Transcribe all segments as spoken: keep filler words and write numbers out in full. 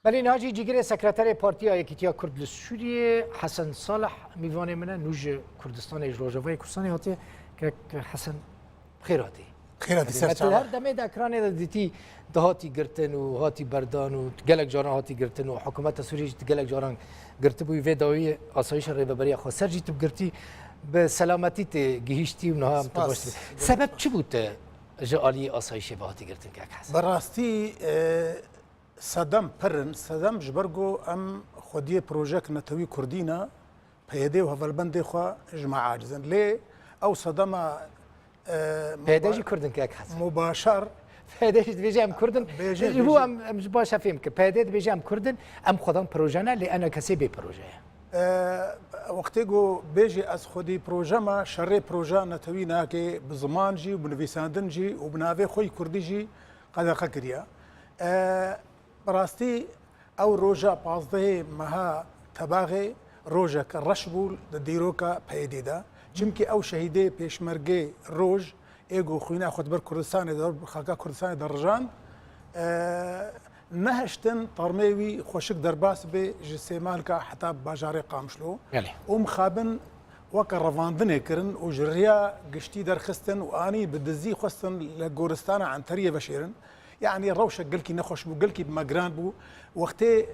Belê, niha jî cîgirê sekreterê Partiya Yekîtiya Kurd li Sûriyê Hesen Salih mîvanê min e, nû ji Kurdistanê, ji Rojavayê Kurdistanê hatiye. Kek Hesen, xêr hatî. Xêr hatî ser çava. Her demê di ekranê de dîtî, dihatî girtin û hatî berdan û gelek caran hatî girtin û hikûmeta Sûriyê jî gelek caran girtibû. Vê dawiyê asayişa Rêveberiya Xweser jî tu bi girtî bi selametî tê gihîştî û niha em tu baş dibî. Sebeb çi bû tu ji aliyê asayişê ve hatî girtin, kek Hesen? Bi rastî, e, sedem pir in. Sedem ji ber ku em xwediyê projek netewî kurdî ne, P Y D û hevalbendê xwe ji me aciz in. Lê ew sedema, e, P Y D jî Kurd in, kek Hesen. Mubaşer. P Y D jî dibêje em Kurd in. Bêje, Ji bo bêje. em, em ji baş fêm kir. P Y D dibêje em Kurd in, em xwedan proje ne, lê ENKSê bê proje ye. E, wextê ku bêjî ez xwedî proje me, şerê proje netewî nake, bi ziman jî û bi nivîsandin jî û bi navê xwe yî kurdî jî qedexe kiriye. E, bi rastî ew roja pazdehê meha Tebaxê rojek reş bû di dîroka P Y D de. Çimkî ew şehîdê pêşmergê roj ê ku xwîna xwe di ber Kurdistanê de, xaka Kurdistanê de rijand, e, nehiştin termê wî xweşik derbas bê ji Sêmalka heta bajarê Qamişlo. Belê. Û mixabin weke revandinê kirin û ji riya giştî derxistin û anî bi dizî xwestin li goristana Enteriyê veşêrin. Yanî rewşek gelkî nexweş bû, gelkî bi me giran bû. Wextê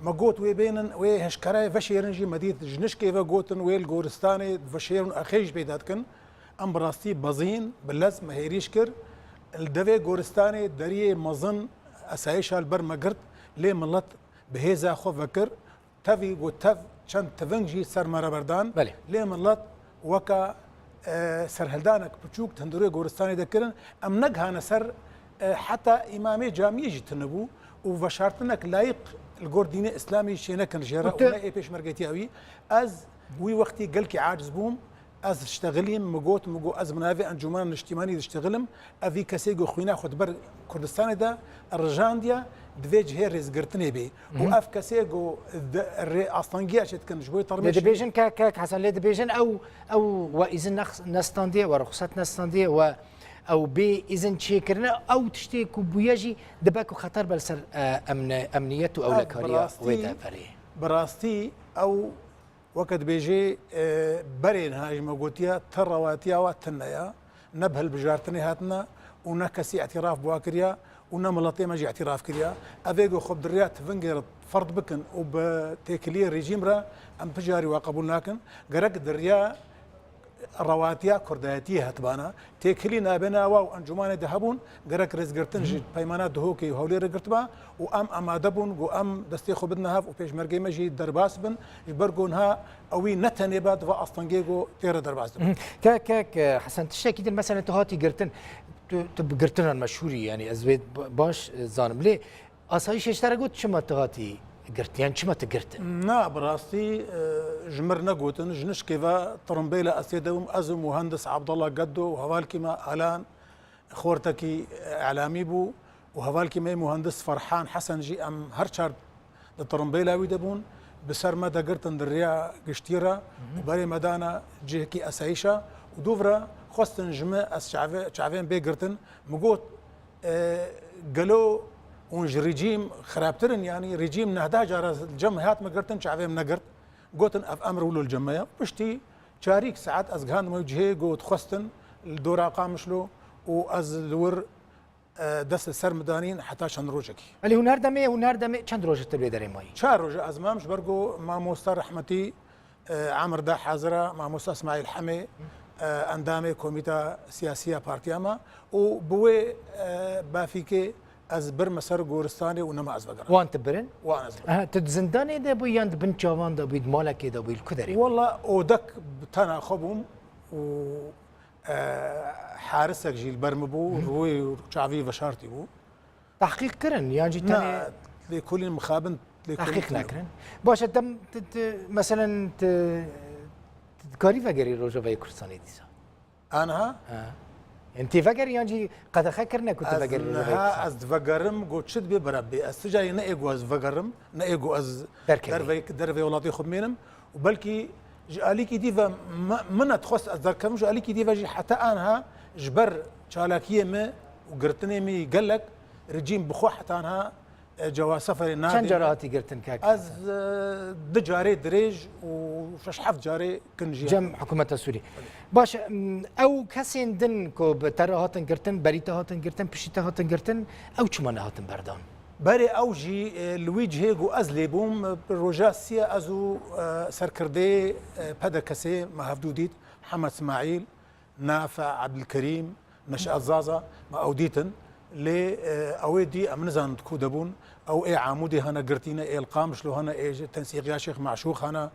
me got wê bênin, wê hişkerayê veşêrin jî, me dît ji nişkê ve gotin wê li goristanê veşêrin û exê jî peyda dikin. Em bi rastî bezîn, bi lez me hêrîş kir. Li devê goristanê deriyê mezin esayîşa li ber me girt, lê milet bi hêza xwe vekir. Tevî got tev, çend tiving jî ser me re berdan. Belê. Lê milet weka, e, serhildanek piçûk di hundirê goristanê de kirin. Em negihane ser, e, heta îmamê camiyê jî tune bû û veşartinek layîq li gor dînê îslamî çênekin jê re û ne ê pêşmergetiya wî. Ez wî wextî gelkî aciz bûm. Ez diştexilîm, min got, min got, ez bi navê Encûmena Niştîmanî diştexilim. Ev vî kesê ku xwîna xwe di ber Kurdistanê de rijandiye, divê cihê rêzgirtinê bê. Û ev kesê ku di rê astengiya çê dikin ji bo Lê termê dibêjin, kek, kek Hesen, lê dibêjin ew, ew we îzin nex-, nestandiye, we ruxset nestandiye, we ew bê îzin çêkirine, ew tiştê ku bûye jî dibe ku xeter be li ser, e, emne-, emniyet û ewlekariya wê deverê. Bi rastî ew Weke dibêjê, e, berê niha jî me gotiye, ti rewatiya wa tune ye, ne bi hilbijartinê hatine û ne kesî îtîraf bi wa kiriye û ne miletê me jî îtîraf kiriye. Ev ê ku xwe bi diriya tivingê re ferd bikin û bi têkiliyê rejîm re em tu carî wa qebûl nakin. Gerek diriya rewatiya kurdayetiyê hetibana. Têkilî nabêna wa û encûmanê de hebûn, gerek rêzgirtin ji peymana Duhokê û Hewlêrê girtiba û em amade bûn ku em destê xwe bidine hev û pêşmergeyê me jî derbas bin, ji ber ku niha ewî ne tenê be di va astengê ku tê re derbas dibin. Kek, kek, e, Hesen, tiştekî din, mesela tu hatî girtin, tu, tu bi girtinan meşhûrî, yanî ez wê ba-, baş, e, zanim. Lê Asayîşê ji te re got, çima tu hatî girtin? Yan çima tu girtin? Na, bi rastî, e, ji min re negotin. Ji nişkê ve tirimbêla ez tê de bûm. Ez û muhendis Abdullah Geddo û hevalkî me Alan Xortekî, e, îlamî bû û hevalkî me muhendis Ferhan Hesen jî, em her çar di tirimbêla wî de bûn. Bi ser me de girtin di riya giştî re û berê me dana cihekî esayîşa û dûv re xwestin ji min ez çavê-, çavên bê girtin. Min got, E, gelo hûn ji rejîm xirabtir in? Yanî rejîm nehda cara li cem hat me girtin, çavê min negirt. Gotin, ev emr wilo li cem me ye. Piştî çarîk saet ez gihandim ew cihê, got xwestin li dora Qamişlo û ez li wir, e, dest li ser min danîn heta çend rojekî. Elî, hûn her demê, hûn her demê çend roj tu lê derê mayî? Çar roj ez mam, ji ber ku mamosta rehmetî E, Amir da hazira, mamosta Îsmaîl Hemê, e, endamê komîta siyasî ya partiya me û bi wê, e, bafîkê ez birme ser goristanê û nema ez vegerim. Wan tu birin? Wan ez birin. Aha, tu di zindanê de bûyî yan di bin çavan de bûyî, di malekê de bûyî, li ku derê bûyî? Wela odek bi tena xwe bûm û, e, harisek jî li ber min bû, rûyê û çavî veşartî bû. Tehqîq kirin, yan jî tenê... Na, lêkolîn mixabin, lêkolîn... Tehqîq nekirin. Baş e, te, te, te, meselen, te, te dikarî vegerî Rojavayê Kurdistanê dîsa? Aniha? Ha. Yanî tê vegerî yan jî qedexe kirine ku tu vegerî Rojavayê Kurdistanê? Ez niha, ez divegerim, got çi dibê bira bê. Ez ti carî ne ê ku ez vegerim, ne ê ku ez derkevî, derveyî, derveyî welatê xwe bimênim. Û belkî ji alîkî dî ve me-, min nedixwest ez derkevim, ji alîkî dî ve jî heta aniha ji ber çalakiyê me û girtinê me yî gelek rejîm bi xwe heta aniha, e, cewaz seferê nadê. Çend cara hatî girtin kek? Ez, e, du carê dirêj û şeş heft carê kin jî. Cem hikûmeta Sûrî. Baş, m, ew kesên din ku bi te re hatin girtin, berî te hatin girtin, piştî te hatin girtin, ew çima nehatin berdan? Berê ew jî, e, li wî cihê ku ez lê bûm, e, roja siyê ez û, e, serkirdeyê, e, P D K S'ê me hevdû dît, Hemed Smaîl, Nafe Ebdilkerîm, Neşet Zaza, me ew dîtin. Lê, e, ew ê dî em nizanin ku de bûn. Ew ê Amûdê hene girtîne, ê li Qamişlo hene, ê ji Tensîqiya Şêx Meşûq hene,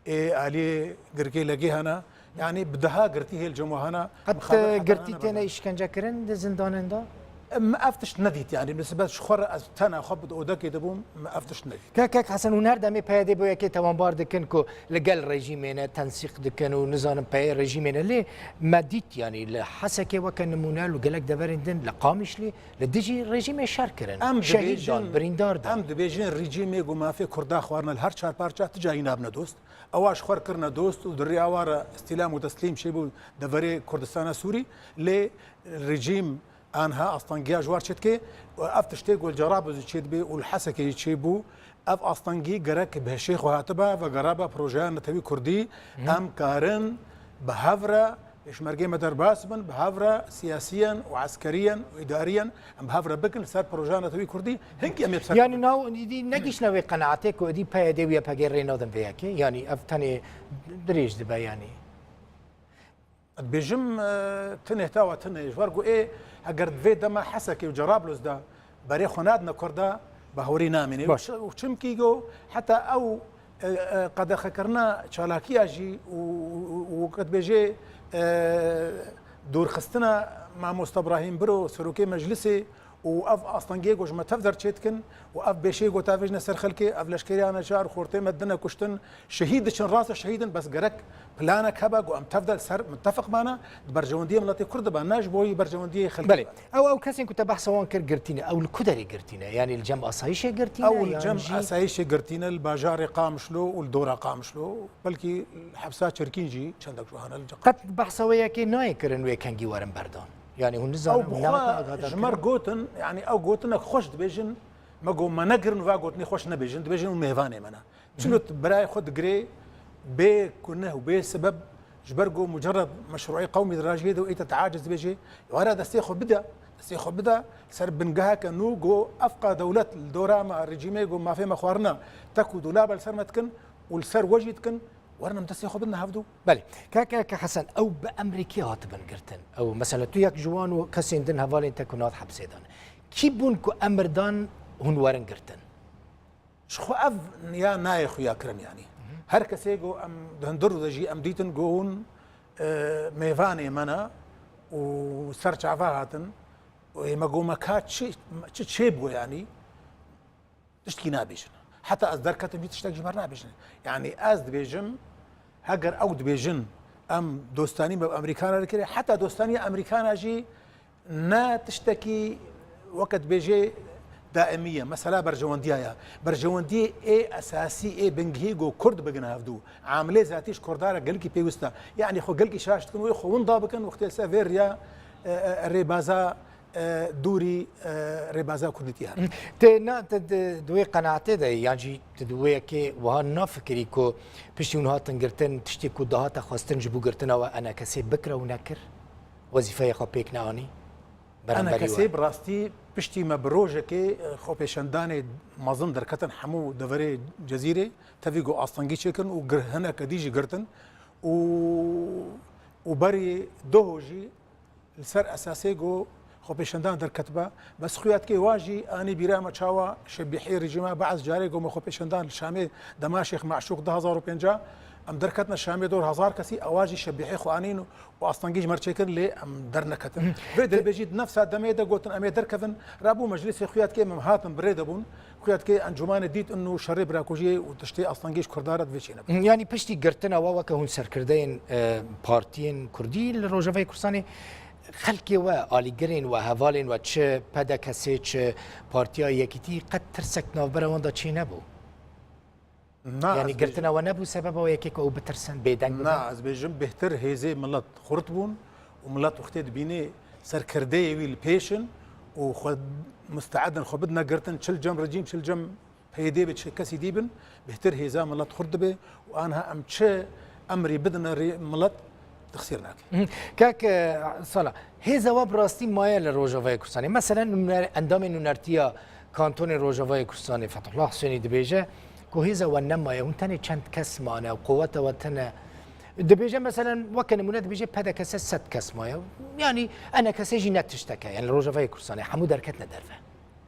ê aliyê Girkê Legê hene. Yanî bi deha girtî hê li cem we hene. Qet, e, girtî têne îşkence kirin di zindanên de? Em ev tişt nedît, yanî nisbet ji xwe re ez tena xwe bi odekê de bûm, em ev tişt nedît. Kek, kek Hesen, hûn her demê P Y D bo yekê tewanbar dikin ku li gel rejîmê ne, tensîq dikin û nizanin peyê rejîmê ne. Lê me dît, yanî li Hesekê weke nimûne, li gelek deverên din, li Qamişlî li dijî rejîmê şer kirin. Em Şehîd dan, dibêjin, birîndar dan. Em dibêjin rejîmê ku mafê Kurda xwarine li her çar parça, ti carî nabine dost. Ewa ji xwe kirine dost û di rêya wa re îstîlam û teslîm çêbû deverê Kurdistana Sûrî. Lê rejîm anha astangiya ji war çêdike û ev tiştê ku li Cerablus çêdibe û li Hesekê jî çêbû, ev astengî gerek bi hişê xwe hatibe, vegeribe projeya netewî kurdî, em karin bi hev re pêşmergê me derbas bin, bi hev re siyasiyen û eskeriyen û îdariyen em bi hev re bikin li ser projeya netewî kurdî, hinkî em ê bi ser Yanî nav, êdî negihiştine wê qenaetê ku êdî P Y D û Y P G rê nadin vê yekê? Yanî ev tenê dirêj dibe yanî? Dibêjim, e, ti nehta we tune ye. Ji ber ku ê, heger di vê dema Hesekê û Cerablus de berê xwe nadine Kurda, bawerî namîne. Baş. Û çi-, û çimkî go heta ew, e, e, qedexekirina çalakiya jî û, û, û, û weke dibêjê, e, dûrxistina Mamoste Ibrahîm Biro, serokê meclisê, û ev astengiyê ku ji me tev der çêdikin û ev bêşeyê ku tavêjine ser xelkê, ev leşkeriya neçar, xortê me dine kuştin, şehîd diçin, rast e şehîd in, bes gerek planek hebe ku em tev de li ser mitefiq bana, di berjewendiyê miletê Kurd de ba, ne ji bo berjewendiyê xelkê Belê. Ew, ew kesên ku te behsa wan kir girtî ne, ew li ku derê girtî ne? Yanî li cem asayîşê girtî ne, Ew li yan cem jî asayîşê girtî ne, li bajarê Qamişlo û li dora Qamişlo, belkî li hepsa Çirkîn jî çendek ji wan hene li Qet behsa wê yekê nayê kirin wê kengî werin berdan? Yanî hûn nizanin, Ew bi hûn xwe nehatin agahdarkirin? Ji me re gotin, yanî ew gotinek xweş dibêjin, me got me negirin va gotinê xweş nebêjin, dibêjin û mêvanê me ne. Çilo tu birayê xwe digirê bê kuneh û bê sebeb ji ber ku mucerred meşrûê qewmî dirajiyê de û ê te teaciz dibêjê, were destê xwe bide, destê xwe bide ser bingeheke nû ku evqa dewlet li dora me, rejîmê ku mafê me xwarina tek û dûlabe li ser me dikin û li ser we jî dikin, werin em destê xwe bidine hevdû. Belê. Keke, keke Hesen, ew bi emrê kê hatibin girtin? Ew, mesela, tu yek ji wan û kesên din hevalên te ku nat hepsê dan. Kî bûn ku emir dan hûn werin girtin? Ji xwe ev ya nayê xuya kirin, yanî. Her kesê ku em di hundir de jî em dîtin ku hûn, e, mêvanê me ne û ser çava hatin û ê me got me ka çi, çi çêbû, yanî. Tiştekî nabêjin. Heta ez derketim jî tiştek ji me re nabêjin. Yanî ez dibêjim, heger ew dibêjin, em dostanî me bi Amerîkana re kirê, heta dostaniya Amerîkana jî ne tiştekî weke dibêjê daimî ye. Mesela berjewendiya ye. Berjewendiyê ê esasî, ê bingehî ku Kurd bigine hevdû. Amilê zatî ji Kurda re gelkî pêwist e. Yanî xwe gelkî şaş dikin, wê xwe winda bikin, wextê li ser vê riya, e, e, rêbaza e, dûrî, e, rêbaza kurdîtî hene. Tê na, te di, di wê qenaetê de, yan jî tu di wê yekê wiha nafikirî ku piştî hûn hatin girtin, tiştê ku dihate xwestin ji bo girtina we enekesê bikira û nekir? Wezîfeyê xwe pêk neanî? Beramberî we? Enekesê bi rastî piştî me bi rojekê, e, xwepêşandanê mezin derketin hemû deverê Cezîrê, tevî ku astengî çêkirin û gir-, hineke dî jî girtin û, û berî doho jî Li ser esasê ku xwepêşandan derketibe, bes xuya dike wa jî anî bîra me çawa şebîhê rejîma Be'es carê ku me xwepêşandan li Şamê dema Şêx Meşûq du hezar û pênc em derketine Şamê dor hezar kesî, ewa jî şebîhê xwe anîn û astengî ji me re çêkirin, lê em derneketin. Vê derê jî di nefsa demê de gotin em ê derkevin, rabû meclisê xuya dike em hatin bi rê de bûn. Xuya dike encûmanê dît û şerê birakujiyê û tiştê astengî ji Kurdan re divê çênebe. Yanî piştî girtina we weke hûn serkirdeyên, e, partiyên Kurdî li Rojavayê Kurdistanê, xelkê we, alîgirên we, hevalên we, çi P D K S'ê, çi Partiya Yekîtî, qet tirsek di navbera wan de çênebû? Na, Yanî ez girtina bêjim we nebû sebeba wê yekê ku ew bitirsin, bêdeng bibin? Na, ez bêjim bêhtir hêzê milet xurt bûn û milet wextê dibînê serkirdeyê wî li pêş in û xwe musteedin xwe bidine girtin, çil cem rejîm, çil cem P Y D be, çi kesî dî bin, bêhtir hêza milet xurt dibe û anha em çi emrî bidine rê milet dixsêr nake. Mhm. Kak, e, Sala, hêza we bi rastî maye li Rojavayê Kurdistanê. Meselen, nûner-, endamê nûnertiya Kantonê Rojavayê Kurdistanê Fethullah Husênî dibêje ku hêza we nemaye, hûn tenê çend kes mane û quweta we tune. Dibêje, meselen, weke nimûne dibêje P D K S sed kes maye. Yanî E N K S jî ne tiştek e, yanî li Rojavayê Kurdistanê hemû derketine derve.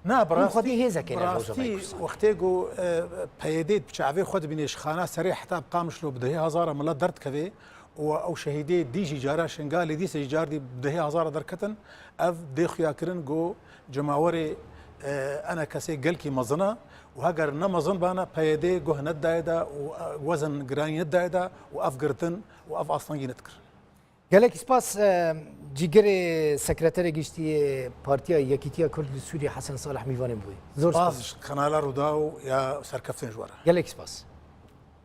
Na, bi Hûn rastî, xwedî hêzeke bi ne rastî Rojavayê Kurdistanê. Wextê ku, e, P Y D bi çavê xwe dibîne ji xana serê heta bi Qamişlo bi dehê hezara milet derdikeve û ew şehîdê dî jî cara Şingalê dîse jî car dî bi dehê hezara derketin, ev dê xuya kirin ku cemawerê, e, E N K S'ê gelkî mezin e û heger ne mezin bana P Y D guh nedayê de û, e, wezin giranî nedayê de û ev girtin û ev astengî nedikir. Gelek spas, e, cîgirê sekreterê giştî yê Partiya Yekîtiya Kurd li Sûriyê Hesen Salih mîvanê bûyî. Zor spas. Spas ji kanala Rûdaw ya serkeftên ji we re. Gelek spas.